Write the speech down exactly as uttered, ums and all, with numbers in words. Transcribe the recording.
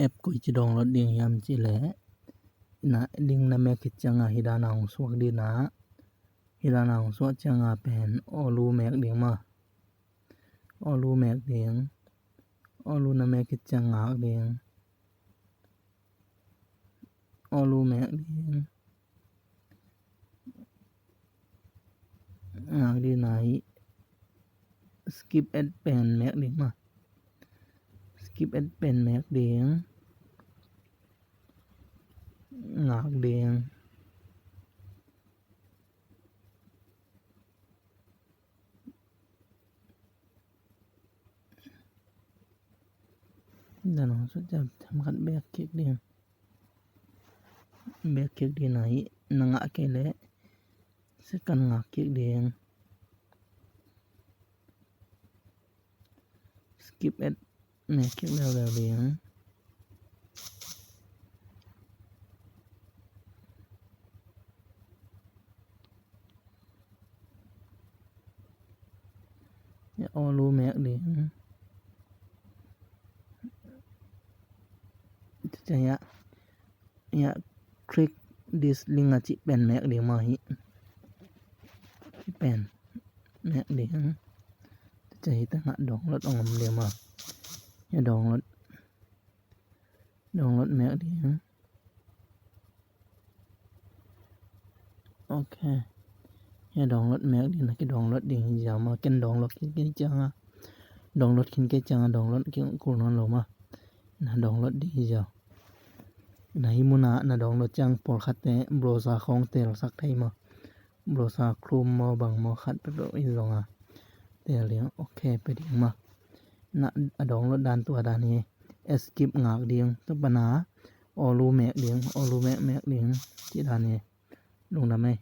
App koi ci download ding hiam cih leh, na link na mek khit ciangin hih dan a hong suak ding a, hih dan a hong suak ciangin pen Aw Lu mek ding maw. Aw Lu mek ding. Aw Lu na mek khit ciangin ngak ding. Aw Lu mek ding. Ngak ding a, hih skip ad pen mek ding maw. Skip ad pen mek ding. Ngak ding. Dan hong suak ciang themkhat bek kik ding. Bek kik ding a, hih na ngah kei leh second ngak kik ding. Skip ad mek kik leuleu ding. Aw Lu mek ding. Tua ciang hiah, hiah click this link a cih pen mek ding maw hih. Hih pen mek ding. Tua ciang hih tengah download hong om ding maw. Hiah download. Download mek ding. Ok. Hiah download mek ding, na kidownload ding hi ziau maw. Ken download khin kei ciangin, download khin kei ciangin download kul nawn lo maw. Na download ding hi ziau. Na hih mun ah na download ciang pawlkhatte browser khawng telsak thei maw. Browser Chrome maw bang maw khat peuhpeuh hi zongin tel ding. Ok, pe ding maw. Na a download dan tua dan hi. Skip ngak ding, tua pan a Aw Lu mek ding, Aw Lu mek mek ding cih dan hi. Lungdam ei.